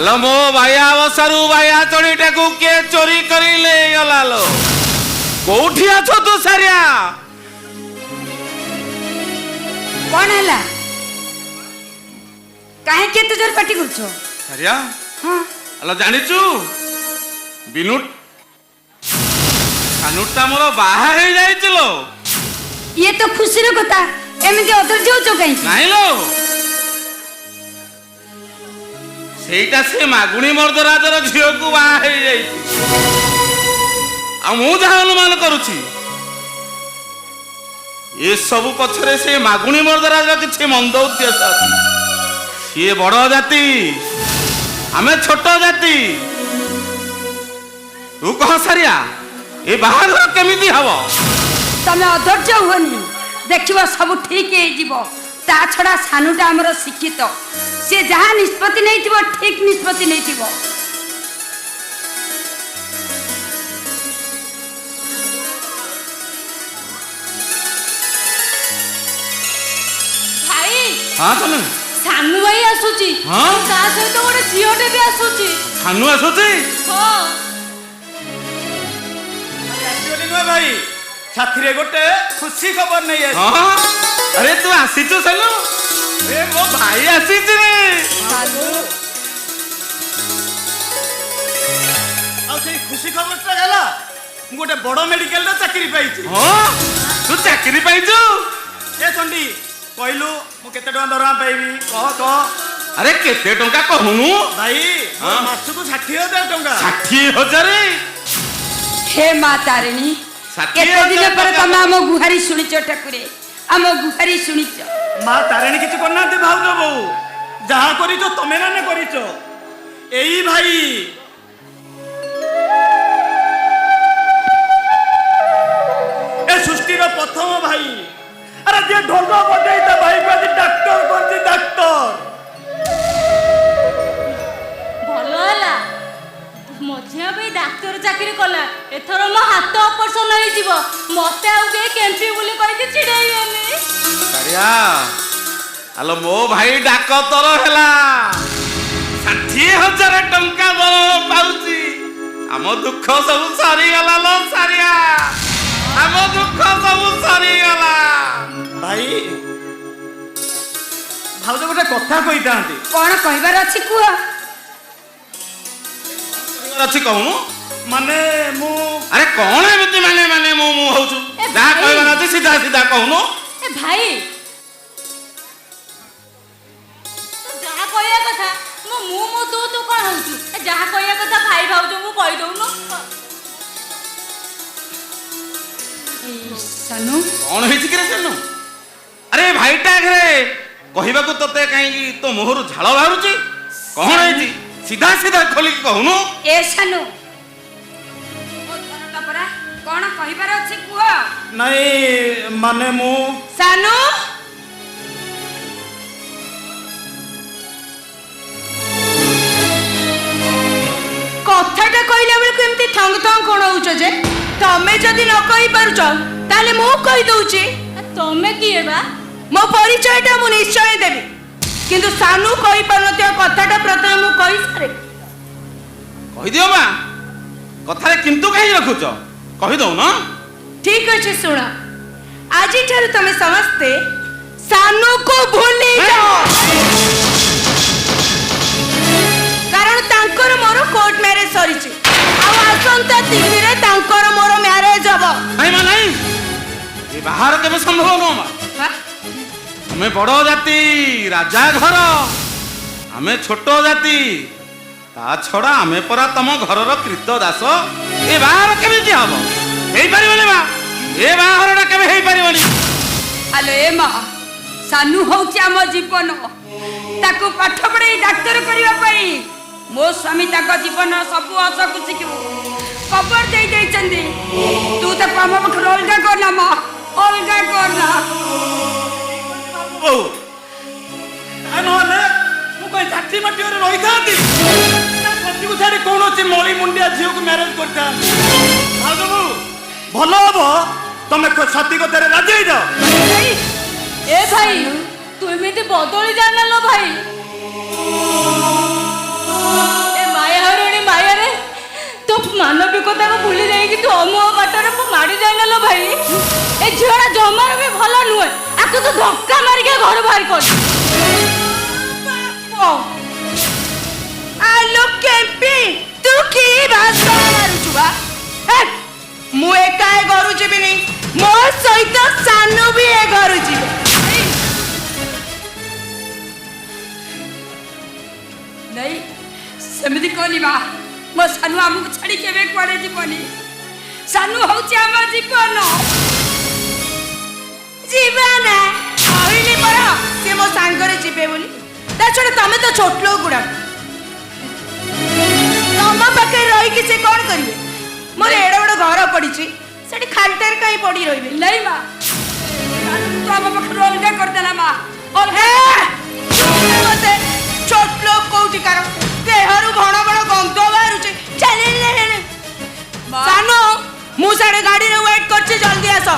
ଆଲୋ, ମୋ ବାୟା ବସାରୁ ବାୟା ଚଢ଼େଇଟାକୁ କିଏ ଚୋରି କରି ନେଇଗଲା ଲୋ। କୋଉଠି ଅଛ ତୁ ସାରିଆ? କଣ ହେଲା? କାହିଁକି ଏତେ ଜୋର ପାଟି କରୁଛ? ସାରିଆ। ହଁ। ଆଲୋ, ଜାଣିଛୁ, ବିନୁ ସାନୁଟା ମୋର ବାହା ହେଇଯାଇଛି ଲୋ। ଇଏ ତ ଖୁସିର କଥା, ଏମିତି ଅଧୈର୍ଯ୍ୟ ହଉଛ କାହିଁକି? ନାଇଁ ଲୋ, ସେଇଟା ସେ ମାଗୁଣୀ ମର୍ଦ୍ଦରାଜର ଝିଅକୁ ବାହା ହେଇଯାଇଛି। ଆଉ ମୁଁ ଯାହା ଅନୁମାନ କରୁଛି, ଏସବୁ ପଛରେ ସେ ମାଗୁଣୀ ମର୍ଦ୍ଦରାଜର କିଛି ମନ୍ଦ ଉଦ୍ଦେଶ୍ୟ ଅଛି। ସିଏ ବଡ ଜାତି, ଆମେ ଛୋଟ ଜାତି। ତୁ କହ ସାରିଆ, ଏ ବାହାଘର କେମିତି ହବ? ତମେ ଅଧୈର୍ଯ୍ୟ ହୁଅନି, ଦେଖିବ ସବୁ ଠିକ ହେଇଯିବ। ତା ଛଡା ସାନୁଟା ଆମର ଶିକ୍ଷିତ, ସେ ଯାହା ନିଷ୍ପତ୍ତି ନେଇଥିବ ଠିକ ନିଷ୍ପତ୍ତି ନେଇଥିବ। ଭାଇ। ହଁ ସାନୁ। ସାନୁ ଭାଇ ଆସୁଛି। ହଁ? ତା ସହିତ ଗୋଟେ ଝିଅଟେ ବି ଆସୁଛି। ସାନୁ ଆସୁଛି? ହଁ। ଆସିଗଲି ନୁହେଁ ଭାଇ, ସାଥିରେ ଗୋଟେ ଖୁସି ଖବର ନେଇ ଆସି। ହଁ, ଆରେ ତୁ ଆସିଛୁ ସାନୁ? ଏ ମୋ ଭାଇ ଆସିଛି ରେ। ଆଉ ସେଇ ଖୁସି ଖବରଟା ହେଲା, ମୁଁ ଗୋଟେ ବଡ ମେଡିକାଲରେ ଚାକିରି ପାଇଛି। ହଁ, ତୁ ଚାକିରି ପାଇଛୁ? ଏ ଚଣ୍ଡୀ, କହିଲୁ ମୁଁ କେତେ ଟଙ୍କା ଦରମା ପାଇବି? କହ କହ। ଆରେ, କେତେ ଟଙ୍କା କହୁନୁ? ଭାଇ, ମୋର ହଁ? ମାସକୁ 60,000 ଟଙ୍କା। 60,000? ହେ ମା ତାରିଣୀ, 60 କେତେ ଦିନ ହଜାର ପରେ ଟଙ୍କା। ତମେ ଆମ ଗୁହାରି ଶୁଣିଛ ଠାକୁରେ, ଆମ ଗୁହାରି ଶୁଣିଛ। ମା ତାରିଣୀ କିଛି କରିନାହାନ୍ତି ଭାଉଜ ବୋଉ, ଯାହା କରିଛ ତମେ ମାନେ କରିଛ। ଏଇ ଭାଇ, ଏ ସୃଷ୍ଟିର ପ୍ରଥମ ଭାଇ, ଆରେ ଯିଏ ଢୋଲ ବଜେଇ ତା ଭାଇକୁ ଆଜି ଡାକ୍ତର କରିଛି, ଡାକ୍ତର। ଭଲ ହେଲା, ମଝିଆ ଭାଇ ଡାକ୍ତର ଚାକିରି କଲା। ଏଥର ମୋ ହାତ ଅପରେସନ ହେଇଯିବ, ମତେ ଆଉ କେହି କେମ୍ପି ବୋଲି କହିକି ଚିଡେଇବେନି। ସାରିଆ, ଆଲୋ ମୋ ଭାଇ ଡାକତର ହେଲା, 60,000 ଟଙ୍କା ଦରମା ପାଉଛି। ଆମ ଦୁଃଖ ସବୁ ସରିଗଲା ଲୋ ସାରିଆ, ଆମ ଦୁଃଖ ସବୁ ସରିଗଲା। ଭାଇ, ଭାଉଜ, ଗୋଟେ କଥା କହିଥାନ୍ତି। କଣ କହିବାର ଅଛି କୁହ। ଅଛି, କହୁନୁ। ମାନେ ମୁଁ ଆରେ କଣ ଏମିତି ମାନେ ମାନେ ମୁଁ ମୁଁ ହଉଛୁ? ଏ ଯାହା ଭାଇ। କହିବାର ଅଛି ସିଧା ସିଧା କହୁନୁ। ଏ ଭାଇ, ତୁ ଯାହା କହିବା କଥା ମୁଁ ମୁଁ ମୁଁ ତୁ ତୁ କଣ ହଉଛୁ? ଏ ଯାହା କହିବା କଥା ଭାଇ ଭାଉଜଙ୍କୁ କହିଦଉନୁ। ଏଇ ସାନୁ। କଣ ହେଇଛି କିରେ ସାନୁ? ଆରେ ଭାଇଟା ଆଗରେ କହିବାକୁ ତତେ କାହିଁକି ତୋ ମୁହଁରୁ ଝାଳ ବାହାରୁଛି? କଣ ହେଇଛି, ସିଧା ସିଧା ଖୋଲିକି କହୁନୁ। ଏ ସାନୁ, ମୋ ଧନଟା ପରା, କଣ କହିବାର ଅଛି କୁହ। ନାଇଁ, ମାନେ ମୁଁ ସାନୁ। କଥାଟା କହିଲା ବେଳକୁ ଏମିତି ଥଙ୍ଗ ଥଙ୍ଗ କଣ ହଉଛ ଯେ? ତମେ ଯଦି ନ କହିପାରୁଛ ତାହେଲେ ମୁଁ କହିଦଉଛି। ଏ ତମେ କିଏ ବା? ମୋ ପରିଚୟଟା ମୁଁ ନିଶ୍ଚୟ ଦେବି, କିନ୍ତୁ ସାନୁ କହିପାରୁନଥିବା କଥାଟା ପ୍ରଥମେ ମୁଁ କହିସାରେ। କହିଦିଅ ମା, କଥାରେ କିନ୍ତୁ କାହିଁ ରଖୁଛ? କହିଦଉନ। ଠିକ ଅଛି, ଶୁଣ। ଆଜିଠାରୁ ତମେ ସମସ୍ତେ ସାନୁକୁ ଭୁଲି ଯାଅ, କାରଣ ତାଙ୍କର ମୋର କୋର୍ଟ ମ୍ୟାରେଜ ସରିଛି ଆଉ ଆସନ୍ତା ତିଥିରେ ତାଙ୍କର ମୋର ମ୍ୟାରେଜ ହବ। ନାଇଁ ମା, ନାଇଁ, ଏ ବାହାର କେବେ ସମ୍ଭବ ନୁହଁ ମା। ଆମେ ବଡ ଜାତି, ରାଜା ଘର, ଆମେ ଛୋଟ ଜାତି। ତା ଛଡା ଆମେ ପରା ତମ ଘରର କ୍ରୀତ ଦାସ। ଏ ବାହାଘର କେମିତି ହବ? ହେଇପାରିବନି ମା, ଏ ବାହାଘରଟା କେବେ ହେଇପାରିବନି। ଆଲୋ ଏ ମା, ସାନୁ ହଉଛି ଆମ ଜୀବନ। ତାକୁ ପାଠ ପଢେଇ ଡାକ୍ତର କରିବା ପାଇଁ ମୋ ସ୍ୱାମୀ ତାଙ୍କ ଜୀବନ ସବୁ ହସ ଖୁସିକୁ କବର ଦେଇ ଦେଇଛନ୍ତି। ତୁ ତାକୁ ଆମ ପାଖରୁ ଅଲଗା କରନା ମା, ଅଲଗା କରନା। ବୋଉ, ତା ନହେଲେ ମୁଁ କହି ଝାଟି ମାଟିରେ ରହିଥାନ୍ତି ନା ସତୀକୁ ଛାଡ଼ି କୌଣସି ମଳି ମୁଣ୍ଡିଆ ଝିଅକୁ ମ୍ୟାରେଜ କରିଥାନ୍ତି? ଭାଉଜ ବୋଉ, ଭଲ ହବ ତମେ ସତୀ କଥାରେ ରାଜି ହେଇଯାଅ। ଏ ଭାଇ, ତୁ ଏମିତି ବଦଳି ଜାଣିଲ ଭାଇ। ଏ ଝିଅଟା ଜମାରୁ ବି ଭଲ ନୁହେଁ। ଆକୁ ତୁ ଧକ୍କା ମାରିକି ଘରୁ ବାହାର କର। ଆଲୋ କେମ୍ପି, ତୁ କି ଭାଷଣ ମାରୁଛୁ ବା? ହେ, ମୁଁ ଏକା ଏ ଘରୁ ଯିବିନି, ମୋ ସହିତ ସାନୁ ବି ଏ ଘରୁ ଯିବ। ନାଇଁ, ସେମିତି କହନି ମା। ମୋ ସାନୁ ଆମକୁ ଛାଡ଼ି କେବେ କୁଆଡ଼େ ଯିବନି। ସାନୁ ହଉଛି ଆମ ଜୀବନ। ଯିବା ନା, କହିଲି ପରା ସେ ମୋ ସାଙ୍ଗରେ ଯିବେ ବୋଲି। ତା ଛଡ଼ା ତମେ ତ ଛୋଟ ଲୋକ ଗୁଡାକ, ତମ ପାଖରେ ରହିକି ସେ କଣ କରିବେ? ମୋର ଏଡେ ବଡ ଘର ପଡିଛି ସେଠି, ଖାଲିଟାରେ କାହିଁ ପଡି ରହିବେ? ନାଇଁ ମା, ସାନୁକୁ ତ ଆମ ପାଖରୁ ଅଲଗା କରିଦେଲା ମା, ଅଲଗା। ହେ, ଚୁପ୍ ମତେ ଛୋଟ ଲୋକ କୋଉଠିକାର, ଦେହରୁ ଭଣ ଭଣ ଗନ୍ଧ ବାହାରୁଛି। ଚାଲିଲେ। ମା। ସାନୁ, ମୁଁ ସାଡେ ଗାଡିରେ ୱେଟ୍ କରୁଛି, ଜଲ୍ଦି ଆସ।